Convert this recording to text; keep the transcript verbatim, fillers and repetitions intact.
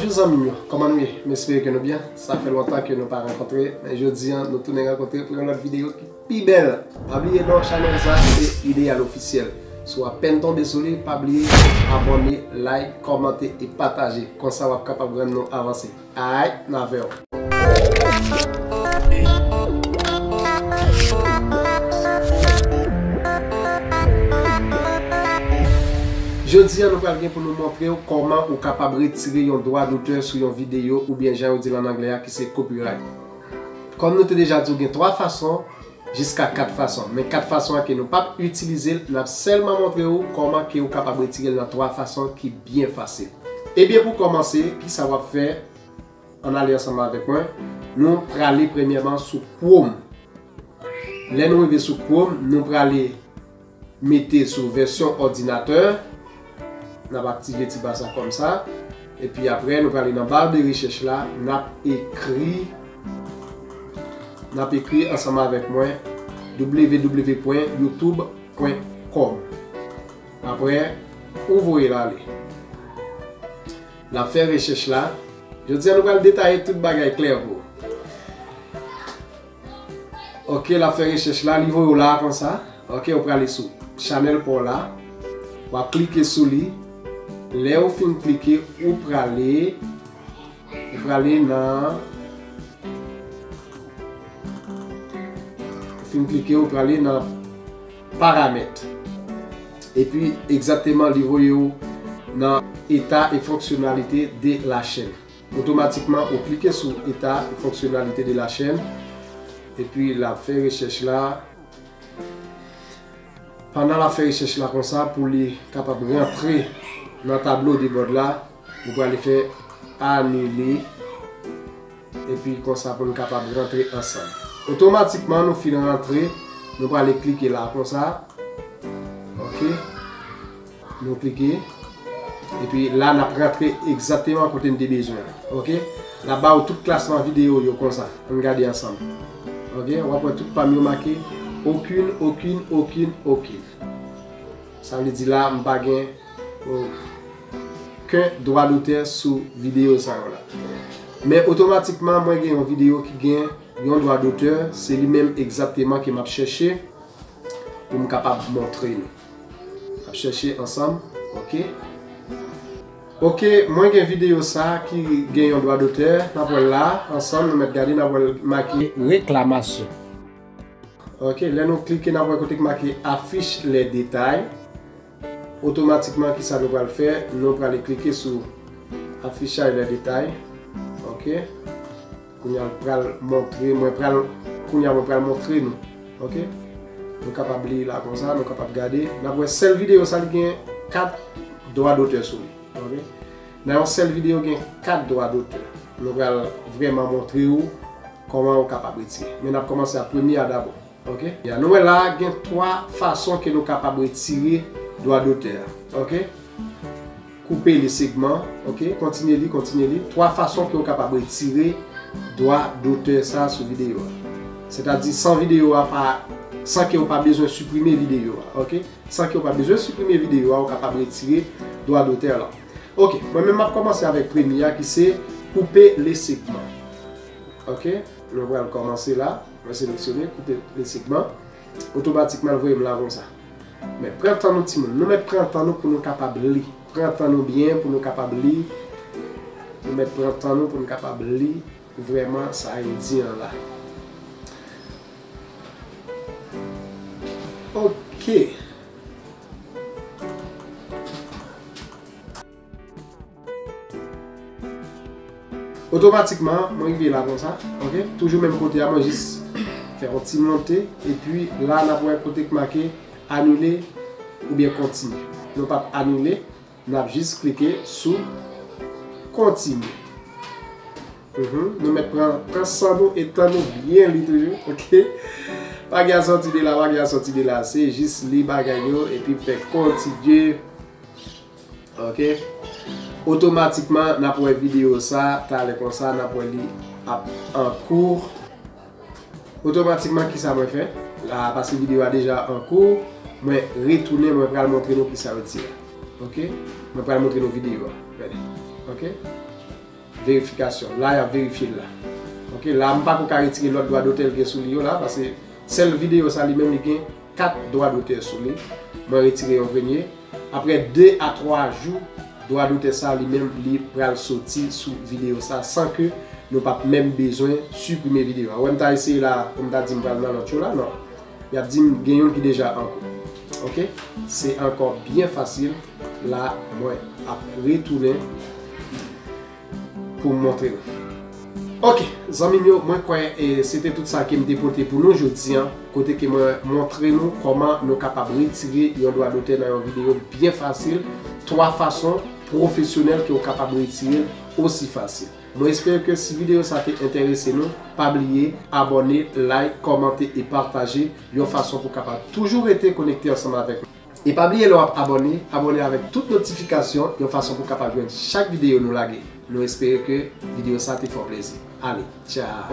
Bonjou zanmi m yo, kòman nou ye? M espere ke nou byen. Sa fè lontan ke nou pa rankontre, men jodi a nou tounen rankontre pou yon lòt videyo ki pi bèl. Pa bliye non chanèl sa se Ideyal Ofisyèl. Si w apèn tonbe sou li, pa bliye abòne, like, kòmante e pataje. Konsa w ap kapab rann nou avanse. Alright, n avè w. Jodi a nou pral gen pou nou montre w kòman ou kapab retire yon dwa dotè sou yon videyo oubyen jan yo di l an anglè a ki se copyright. Kòm nou te deja di w gen twa fason, jiska kat fason. Men kat fason an ke nou p ap itilize l, n ap sèlman montre w kòman ke ou kapab retire l nan twa fason ki byen fasil. Ebyen pou kòmanse, kisa w ap fè? Ann ale ansanm avèk mwen. Nou prale premyèman sou Chrome. Lè nou rive sou Chrome, nou prale mete sou vèsyon òdinatè. N ap aktive ti ba sa kòmsa. Epi apre, nou prale nan bar de rechèch la, n ap ekri, n ap ekri ansanm avèk mwen w w w pwen youtube pwen kòm. Apre, ou voye l ale. L ap fè rechèch la. Jodi a, nou pral detaye tout bagay klè pou ou. Ok, l ap fè rechèch la, li voye w la konsa. Ok, ou prale sou chanèl pa w la. W ap klike sou li. Lè ou fin klike, ou prale, ou prale nan, ou fin klike, ou prale nan paramèt. Epi, egzakteman, li voye w nan état et fonctionnalité de la chaîne. Otomatikman, ou klike sou état et fonctionnalité de la chaîne. Epi, l ap fè rechèch la. Pandan l ap fè rechèch la konsa, pou li kapab rantre nan tablo de bòd la, nou prale fè anile. Epi konsa pou n kapab rantre ansanm. Otomatikman, nou fin rantre, nou prale klike la konsa. Ok. Nou klike. Epi la, n ap rantre egzakteman kote n te bezwen an. Ok. L ap ba ou tout klasman videyo yo konsa. Ann gade ansanm. Ok. W ap wè tout pa m yo make okenn, okenn, okenn, okenn. Sa vle di la, m pa gen okenn dwa dotè sou videyo sa yo la. Men otomatikman, mwen gen yon videyo ki gen yon dwa dotè, se li menm egzakteman ke m ap chèche pou m kapab montre nou. N ap chèche ansanm, ok? Ok, mwen gen videyo sa ki gen yon dwa dotè, n ap wè l la, ansanm, nou mèt gade, n ap wè l make reklamasyon. Ok, lè nou klike, n ap wè kote k make affiche les détails. Otomatikman, kisa nou pral fè? Nou prale klike sou affichage les détails. Ok. Kounye a l pral montre, mwen pral, kounye a mwen pral montre nou. Ok. Nou kapab li la konsa, nou kapab gade. N ap wè sèl videyo sa li gen kat dwa dotè sou li. Ok. Nan yon sèl videyo gen kat dwa dotè. Nou pral vrèman montre ou kòman ou kapab retire. Men n ap kòmanse ak premye a dabò. Ok. Ya, nou wè la gen twa fason ke nou kapab retire dwa dotè a. Ok. Koupe le segment. Ok. Kontinye li, kontinye li. Twa fason ke ou kapab retire dwa dotè sa sou videyo a. Sètadi san videyo a pa, san ke ou pa bezwen siprime videyo a. Ok. San ke ou pa bezwen siprime videyo a, ou kapab retire dwa dotè la. Ok, mwen menm m ap kòmanse avèk premye a ki se koupe le segment. Ok, nou pral kòmanse la. Mwen seleksyone koupe le segment. Otomatikman, l voye m la konsa. Men pran tan nou timoun. Nou mèt pran tan nou pou nou kapab li. Pran tan nou byen pou nou kapab li. Nou mèt pran tan nou pou nou kapab li vrèman sa yo di an la. Ok. Otomatikman, mwen rive la konsa, ok? Toujou menm kote a, mwen jis fè yon ti monte, epi la, n ap wè kote k make anile oubyen kontinye. Nou p ap anile, n ap jis klike sou kontinye. Mhm. Nou mèt pran, pran san nou e tan nou byen li toujou, ok? Pa gen a sòti de la, pa gen a sòti de la. Se jis li bagay yo, epi fè kontinye. Ok. Otomatikman, n ap wè videyo sa, talè konsa, n ap wè li ap an kou. Otomatikman, kisa mwen fè? La, paske videyo a deja an kou, mwen retounen, mwen pral montre nou kisa yo di la. Ok? Mwen pral montre nou videyo a. Gade. Ok? verifikasyon. La, y ap verifye l la. Ok, la, m pako ka retire lòt dwa dotè l gen sou li yo la, paske sèl videyo sa li menm li gen kat dwa dotè sou li. Mwen retire yon premye. Apre de a twa jou, dwa dotè sa li menm li pral soti sou videyo sa san ke nou p ap menm bezwen siprime videyo a. Wè m ta eseye la, pou m ta di m pral nan lòt yo la, non. Y ap di m gen youn ki deja an kou. Ok? Se ankò byen fasil. La, mwen ap retounen pou m montre nou. Ok, zanmi m yo, mwen kwè e, se te tout sa ke m te pote pou nou jodi a, kote ke mwen montre nou kòman nou kapab retire yon dwa dotè nan yon videyo byen fasil, twa fason pwofesyonèl ke w kapab retire l osi fasil. Mwen espere ke si videyo sa te enterese nou, pa bliye abòne, like, kòmante e pataje yon fason pou kapab toujou rete konekte ansanm avèk nou. E pa bliye lè w ap abòne, abòne avèk tout notifikasyon yon fason pou kapab jwenn chak videyo nou lage. Nou espere ke videyo sa te fè w plezi. Ale, tchao!